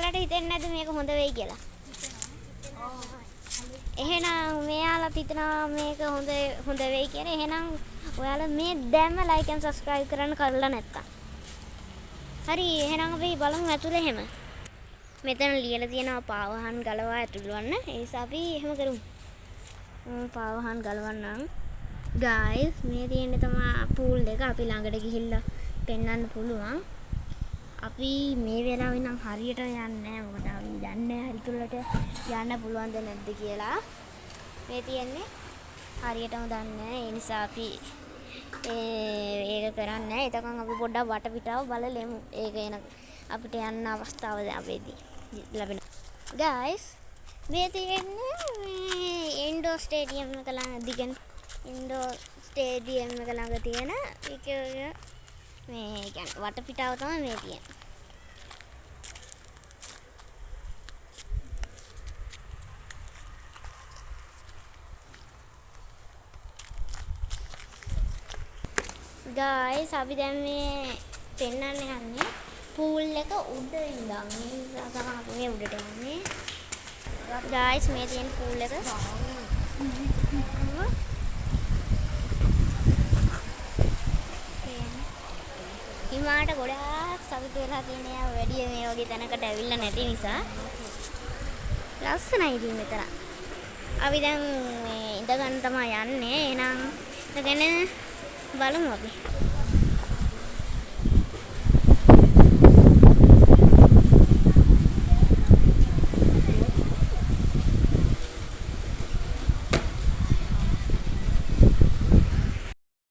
ඔයාලට හිතෙන්නේ නැද්ද මේක හොඳ වෙයි කියලා? එහෙනම් මෙයාලත් හිතනවා මේක හොඳ හොඳ වෙයි කියලා. එහෙනම් ඔයාලා මේ දැම්ම ලයික් ඇන්ඩ් සබ්ස්ක්‍රයිබ් කරන්න කරලා නැත්තම්. හරි, එහෙනම් අපි බලමු ඇතුළේ එහෙම. මෙතන ලියලා තියෙනවා පාවහන් ගලවා ඇතුළු වන්න. ඒ නිසා අපි එහෙම කරමු. පාවහන් ගලවන්නම්. ගායිස්, මේ තියෙන්නේ තමා පූල් එක. අපි ළඟට ගිහිල්ලා පෙන්වන්න පුළුවන්. අපි මේ වෙලාවේ නම් හරියට යන්නේ නැහැ. මොකද අපි දන්නේ නැහැ හරි තුලට යන්න පුළුවන්ද නැද්ද කියලා. මේ තියෙන්නේ හරියටම දන්නේ නැහැ. ඒ නිසා අපි ඒක කරන්නේ නැහැ. එතකන් අපි පොඩ්ඩක් වටපිටාව බලලෙමු. ඒක එන අපිට යන්න අවස්ථාව ලැබෙදී ලැබෙනවා. ගායිස්, මේ තියෙන්නේ මේ ඉන්ඩෝර් ස්ටේඩියම් එක ළඟ දිගන ඉන්ඩෝර් ස්ටේඩියම් එක ළඟ තියෙන එක මේ කියන්නේ වටපිටාව තමයි මේ තියෙන්නේ. ගායිස්, අපි දැන් මේ පෙන්වන්න යන්නේ පූල් එක උඩ ඉඳන්. ඒ නිසා තමයි අපි මේ උඩට යන්නේ. ගායිස්, මේ තියෙන පූල් එක. හිමාට ගොඩාක් සතුටු වෙලා තියෙන එයා වැඩි මේ වගේ තැනකට ඇවිල්ලා නැති නිසා. ලස්සනයි ඉතින් මෙතන. අපි දැන් මේ ඉඳ ගන්න තමයි යන්නේ. එහෙනම් ඉඳගෙන බලමු අපි.